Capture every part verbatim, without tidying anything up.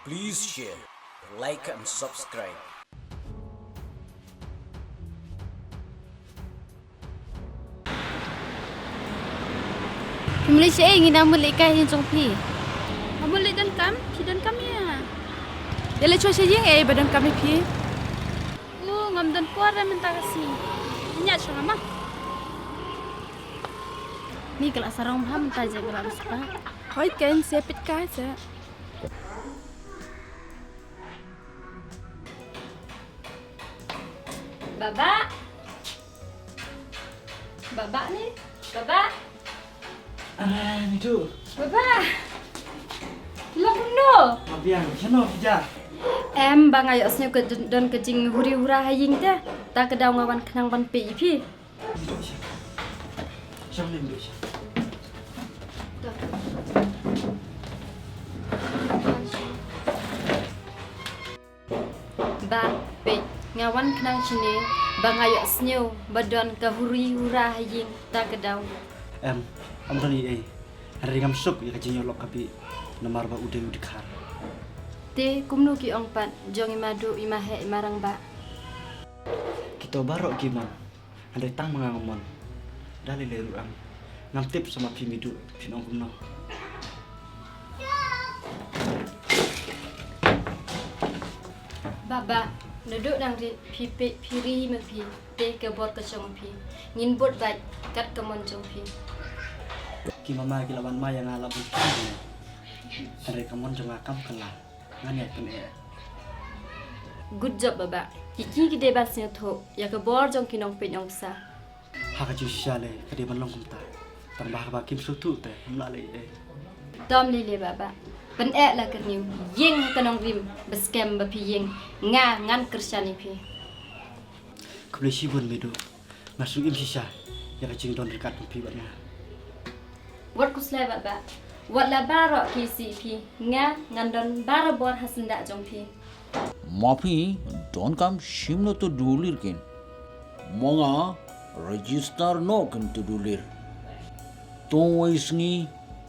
Please share, like and subscribe. Phi mut leit shaei, ngi nang mut leit kai ïing jong phi. Nga mut leit donkam, phi donkam ïa nga? Ïa leit shuwa sha ïing ei ba donkam ïa phi. U, ngam don por re mynta ka sngi. Phin ïaid shuwa ma. Ni ka la sarong bha mynta jingïalang spah. Hooid, kan sa peit kai sa. Baba. Baba ni. Baba. Arai, Midu. Baba. Long kumno? Nga biang, shano phi jia? Em, ba nga ïohsngew ka don, don ka jinghuri hura ha ïing te. Ta ka daw nga wan khnang ban peit ïa phi. Ba, peit, nga wan khnang shane, ba nga ïohsngew ba don ka huri hura ha ïing ta ka daw. Em, ym don ei ei. Hynrei ngam suk ïa ka jingïalok ka Bih, namar ba u dei u dkhar. Te kumno ki ong pat jong i Madu, i Maheh, i Marangbah? Kito baroh ki mon. Hynrei tang ma nga ngam mon. Da lei lei ruh em. Ngam tip sa ma phi Midu phin ong kumno. Baba, naduh dang rit phi peit phi ri ma phi, te ka bor ka shong phi. Ngin bud bad kat ka mon jong phi. Ki mama ki la wan mai ïa nga la bud ki. Hynrei ka mon jong nga kam kylla. Ngan ïa pyneh. Good job Baba. Ki ki ki dei ban sngewthuh ïa ka bor jong ki nongpeit nongpsa. Ha ka jingshisha lei ka dei ban long kumta. Tang ba haba kim sngewthuh te ym lah lei ei. Tom lei lei Baba. Pyneh la kyrñiu. Ïeng ha ka nongrim ba skhem ba phi ïeng. Nga ngan kyrshan ïa phi. Khublei shibun Midu. Nga sngew im shisha ïa ka jingdon ryngkat jong phi bad nga. Wat khuslai Baba. Wat la baroh ki isih phi, nga ngan don barabor ha syndah jong phi. Ma phi donkam shim noh to dulir ken. Ma nga register noh ken to dulir. To wei sngi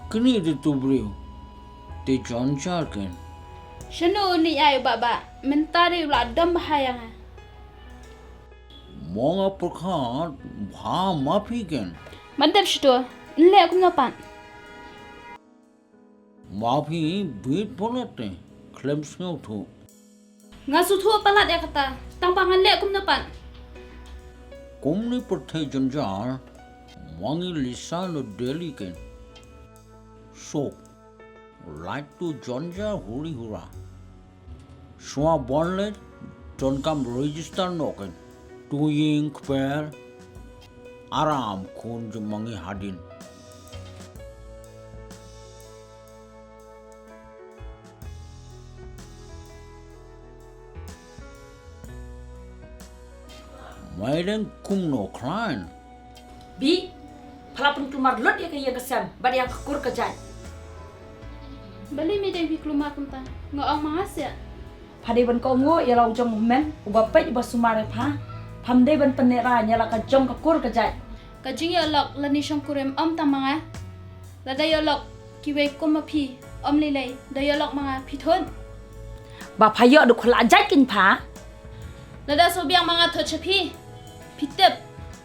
kine de to briew te jynjar ken. Shano une ai u Baba, mynta de u la dom bha ïa nga. Ma nga pyrkhat bha ma phi ken. Ban dep shuh to, ngan leh kumno pat? Ma phi bit palat te, khlem sngewthuh. Nga sngewthuh palat ïa kata, tang ba ngan leh kumno pat? Kumne pyrthei jynjar, ma ngi lisa na Delhi ken. Sok. Lait to jynjar huri hura. Shuwa ban leit donkam register noh ken. To ïing kper. Aram khun jong ma ngi hadien. Maideng kumno khlaiñ? Bih, pha la pynkulmar lut ïa ka ïing ka sem bad ïa ka kur ka jait. Balei Maideng phi kulmar kumta? Nga ong ma nga seh. Pha dei ban kohnguh ïa la u jong u hynmen uba peit uba sumar ïa pha. Pham dei ban pyneh raiñ ïa la ka jong ka kur ka jait. Ka jingïalok lane shongkurim ym tang ma nga. Lada ïalok kiwei kum ma phi, ym lei lei, da ïalok ma nga phi thut. Ba pha ïoh da khulah jait kin pha. Lada shu biang ma nga thut sha phi. Phi tip,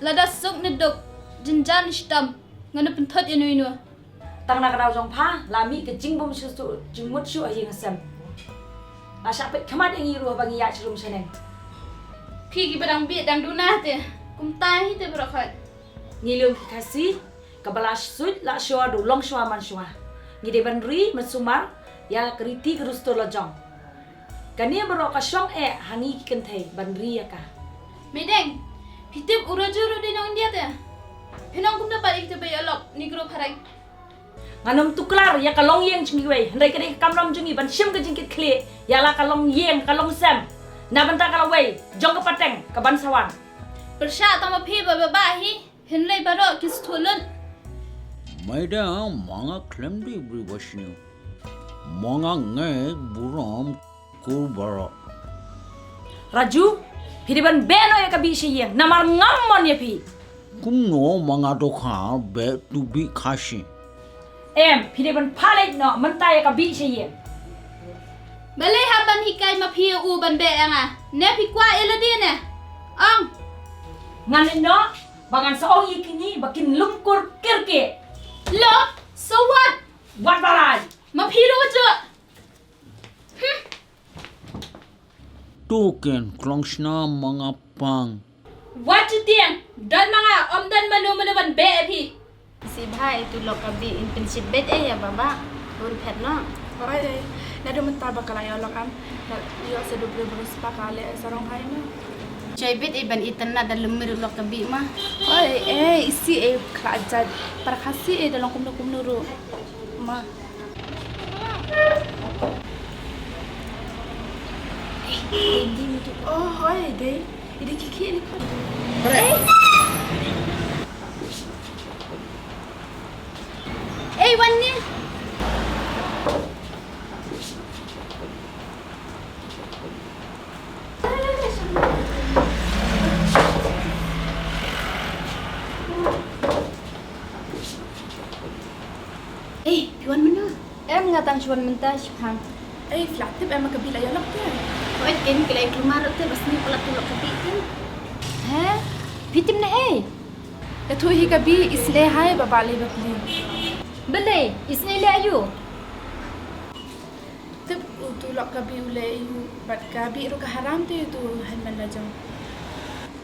lada suk ne duk, jynjar ne shitom, ngan pynthut ïano ïano. Tang na ka daw jong pha la mih ka jingbym shu shu jingmut shuh ha ïing ha sem. La shah peit khmat ïa ngi ruh ba ngi ïaid sha rum sha neng. Phi kiba dang bieit dang duna te, kumta hi te baroh khoit. Ngi lum ki Khasi kaba la suit la shor da u longshuwa manshuwa. Ngi dei ban ri mansumar ïa ka riti ka dustur la jong. Kane baroh ka shong eh ha ngi ki kynthei ban ri ïa ka. Maideng, phi tip u Raju ruh dei nong India te. Phin ong kumno pat ïa kita ba ïalok Negro phareng? Ngan ym tuklar ïa ka longïing jong kiwei, hynrei ka dei ka kamram jong ngi ban shim ka jingkitkhlieh ïa la ka longïing ka longsem. Na bynta ka lawei jong ka pateng kaban sa wan. Pyrshah tang ma phi ba ba ba hi, hynrei baroh ki sngewthuh lut. Maideng, ma nga khlem dei briew ba sniew. Ma nga ngeit burom kur baroh. Raju, phi dei ban beh noh ïa ka Bih sha ïing namar ngam mon ïa phi. Kumno ma nga dokhar beh to Bih Khasi? Em, phi dei ban phah leit noh mynta ïa ka Bih sha ïing. Ba Ïa kai ma phi u ban beh ïa nga. Ne phi kwah ïa lade ne? Ong. Ngan leh noh ba ngan sa ong ïa kine ba kin lum kur kyrkieh. Lum? So what? Wat barai. Ma phi ruh ka jok. Hmm. Tu ken klong shna ma nga pang. Wat ju tieng, don ma nga, ym don mano mano ban beh ïa phi. Sibha, itu lok ka bih in pynshit bet eh ïa baba. Bun phet noh. Oi, naduh mynta ba ka la ïoh lok am, ka ïoh sa du briew briew spa ka leh sarong hai ma. Jai bet eh ban itynnad da lymir u lok ka bih ma. Oi, eh, isi eh khlajat. Para Khasi eh da long kumno kumno ruh. Ma. Oh, hoi, dei. Ida ki ki ni ko. Ei, wan ni. Ei, phi wan mynno? Em, nga tang shu wan mynta shipang. Ei, phi la tip em ka bih la ïalok te. Hooid, ken ki la ïa kulmar ruh te, ba sniew palat u lok ka bih te. He? Phi tip ne ei? Ïathuh hi ka bih, isynei hi ba bah lei bapli. Balei, isynei lei aïu? Tip utu lok ka bih u leh aïu bad ka bih ruh ka haram te utu hynmen la jong.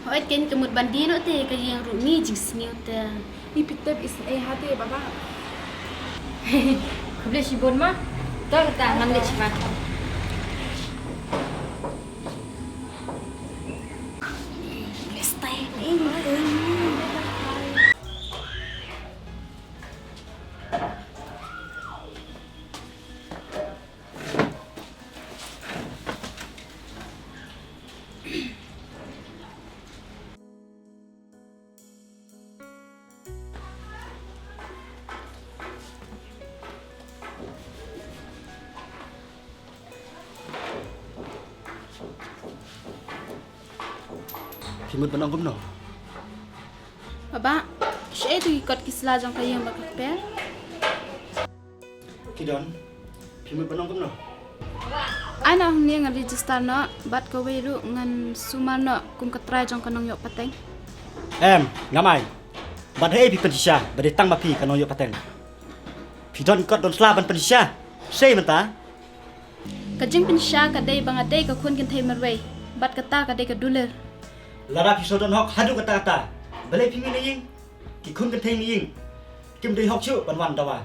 Hooid, ken ka mut ban die noh te ka ïeng ruh mi jingsniew te. Ïa phi tip isynei ha te baba. Khublei shibun ma. To kata ngan leit shipang. Phi mut ban ong kumno? Baba, shaei tu ki kot ki sla jong ka ïing bad ka kper? Ki don, phi mut ban ong kumno? Ai na hangne ngan register noh, bad kawei ruh ngan sumar noh kum ka trai jong ka nongïoh pateng. Em, ngam ai. Bad haei phi pynshisha ba dei tang ma phi ka nongïoh pateng? Phi don kot don sla ban pynshisha. Sei mynta. Ka jingpynshisha ka dei ba nga dei ka khun kynthei marwei, bad kata ka dei ka dulir. Lada phi shu don hok haduh katta katta, balei phi mih na ïing? Ki khun kynthei na ïing kim dei hok shuh ban wan dawa.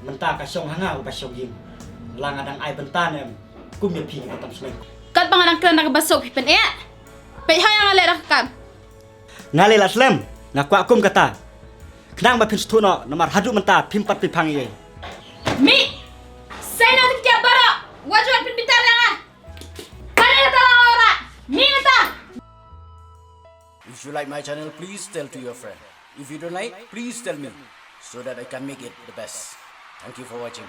Mynta ka shong ha nga uba shong ïing. La nga dang ai bynta ne em kum ïa phi kiba tam snem? Katba nga dang kren da kaba suk phi pyneh. Peit ha ïa nga leh da ka kam. Nga leh la slem, nga kwah kum kata. Khnang ba phin sngewthuh noh, namar haduh mynta phim pat pynphang ïa. Mih! Sai na ki baroh, wat ju pynbitar ïa nga. Kane kata la ora, mih kata. If you like my channel, please tell to your friend. If you don't like, please tell me, so that I can make it the best. Thank you for watching.